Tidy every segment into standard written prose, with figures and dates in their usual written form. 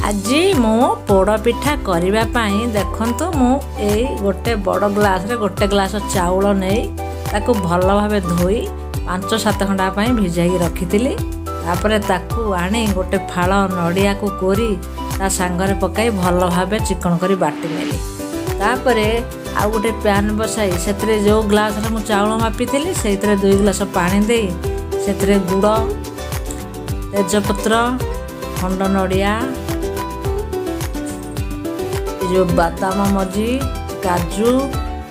ଆଜି ମୁଁ ପୋଡ଼ ପିଠା କରିବା ପାଇଁ ଦେଖନ୍ତୁ, ମୁଁ ଏଇ ଗୋଟେ ବଡ଼ ଗ୍ଲାସ୍ରେ ଗୋଟେ ଗ୍ଲାସ୍ ଚାଉଳ ନେଇ ତାକୁ ଭଲ ଭାବେ ଧୋଇ 5-7 ଘଣ୍ଟା ପାଇଁ ଭିଜାଇକି ରଖିଥିଲି। ତାପରେ ତାକୁ ଆଣି ଗୋଟେ ଫାଳ ନଡ଼ିଆକୁ କୋରି ତା ସାଙ୍ଗରେ ପକାଇ ଭଲ ଭାବେ ଚିକଣ କରି ବାଟି ନେଲି। ତାପରେ ଆଉ ଗୋଟେ ପ୍ୟାନ୍ ବସାଇ ସେଥିରେ ଯେଉଁ ଗ୍ଲାସ୍ରେ ମୁଁ ଚାଉଳ ମାପିଥିଲି ସେଇଥିରେ 2 ଗ୍ଲାସ୍ ପାଣି ଦେଇ ସେଥିରେ ଗୁଡ଼, ତେଜପତ୍ର, ଖଣ୍ଡ ନଡ଼ିଆ, ଏ ଯେଉଁ ବାଦାମ ମଞ୍ଜି, କାଜୁ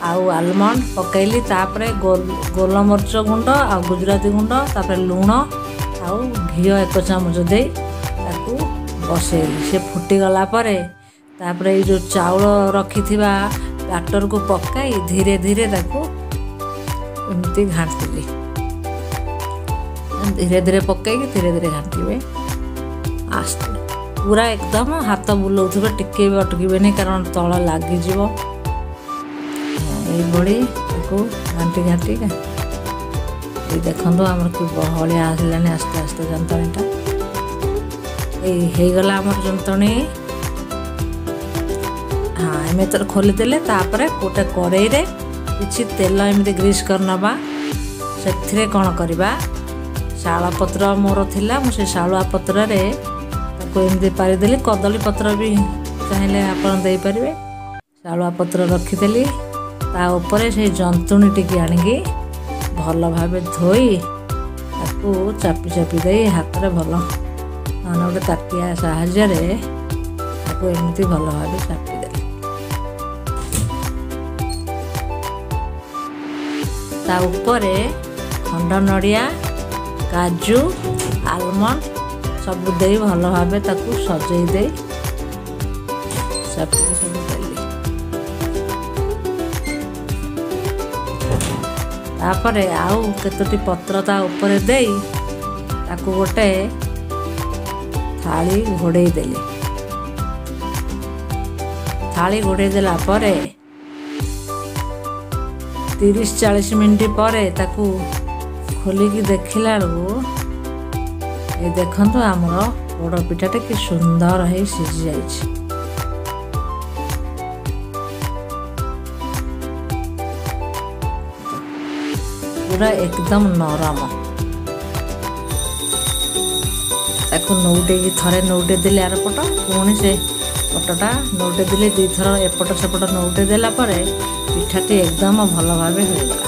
ଆଉ ଆଲମଣ୍ଡ ପକାଇଲି। ତାପରେ ଗୋଲମରିଚ ଗୁଣ୍ଡ ଆଉ ଗୁଜୁରାତି ଗୁଣ୍ଡ, ତାପରେ ଲୁଣ ଆଉ ଘିଅ 1 ଚାମଚ ଦେଇ ତାକୁ ବସେଇଲି। ସେ ଫୁଟିଗଲା ପରେ ତାପରେ ଏଇ ଯେଉଁ ଚାଉଳ ରଖିଥିବା ବ୍ୟାଟରକୁ ପକାଇ ଧୀରେ ଧୀରେ ତାକୁ ଏମିତି ଘାଣ୍ଟିଲି। ଧୀରେ ଧୀରେ ପକାଇକି ଧୀରେ ଧୀରେ ଘାଣ୍ଟିବେ, ଆସ୍ତେ ପୁରା ଏକଦମ ହାତ ବୁଲଉଥିବେ, ଟିକେ ବି ଅଟକିବେନି, କାରଣ ତଳ ଲାଗିଯିବ। ଏଇଭଳି ତାକୁ ଘାଣ୍ଟି ଘାଣ୍ଟି ଏଇ ଦେଖନ୍ତୁ ଆମର କି ବହଳିଆ ଆସିଲାଣି ଆସ୍ତେ ଆସ୍ତେ ଯନ୍ତଣୀଟା। ଏଇ ହେଇଗଲା ଆମର ଯନ୍ତଣୀ। ହଁ, ଏମିତି ଖୋଲିଦେଲେ ତାପରେ ଗୋଟେ କଡ଼େଇରେ କିଛି ତେଲ ଏମିତି ଗ୍ରୀସ୍ କରିନେବା। ସେଥିରେ କ'ଣ କରିବା, ଶାଳ ପତ୍ର ମୋର ଥିଲା, ମୁଁ ସେ ଶାଳୁଆ ପତ୍ରରେ ତାକୁ ଏମିତି ପାରିଦେଲି। କଦଳୀ ପତ୍ର ବି ଚାହିଁଲେ ଆପଣ ଦେଇପାରିବେ। ଶାଳୁଆ ପତ୍ର ରଖିଦେଲି, ତା ଉପରେ ସେଇ ଜନ୍ତୁଣୀ ଟିକେ ଆଣିକି ଭଲ ଭାବେ ଧୋଇ ତାକୁ ଚାପି ଚାପି ଦେଇ ହାତରେ ଭଲ, ନହେଲେ ଗୋଟେ ତାଟିଆ ସାହାଯ୍ୟରେ ତାକୁ ଏମିତି ଭଲ ଭାବେ ଚାପିଦେଲି। ତା ଉପରେ ଖଣ୍ଡ ନଡ଼ିଆ, କାଜୁ, ଆଲମଣ୍ଡ ସବୁ ଦେଇ ଭଲ ଭାବେ ତାକୁ ସଜେଇ ଦେଇ ଚାପିକି ସବୁ ଦେଲି। ତାପରେ ଆଉ କେତୋଟି ପତ୍ର ତା ଉପରେ ଦେଇ ତାକୁ ଗୋଟେ ଥାଳି ଘୋଡ଼େଇ ଦେଲି। ଥାଳି ଘୋଡ଼େଇ ଦେଲା ପରେ 30-40 ମିନିଟ୍ ପରେ ତାକୁ ଖୋଲିକି ଦେଖିଲା ବେଳକୁ ଏଇ ଦେଖନ୍ତୁ ଆମର ପୋଡ଼ ପିଠାଟା କି ସୁନ୍ଦର ହେଇ ସିଝି ଯାଇଛି। ପୁରା ଏକଦମ ନରମ। ତାକୁ ନଉଟେଇକି ଥରେ ନଉଟେଇ ଦେଲି ଆର ପଟ, ପୁଣି ସେ ପଟଟା ନଉଟେଇ ଦେଲି, 2ଥର ଏପଟ ସେପଟ ନଉଟେଇ ଦେଲା ପରେ ପିଠାଟି ଏକଦମ ଭଲ ଭାବେ ହୋଇଗଲା।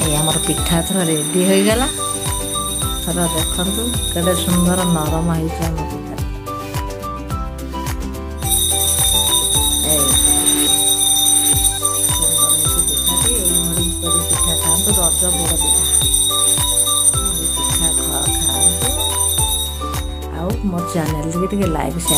ଏଇ ଆମର ପିଠା ଏଥର ରେଡ଼ି ହୋଇଗଲା। ଏଥର ଦେଖନ୍ତୁ କେଡ଼େ ସୁନ୍ଦର ନରମ ହେଇଛି ଆମ ପିଠା। ଏଇ ସୁନ୍ଦର ହେଇଛି ପିଠାଟି। ଏଇଭଳି କରି ପିଠା ଖାଆନ୍ତୁ, ରଜ ପୋଡ଼ ପିଠା ପିଠା ଖାଆନ୍ତୁ। ଆଉ ମୋ ଚ୍ୟାନେଲଟିକି ଟିକେ ଲାଇକ୍ ସେୟାର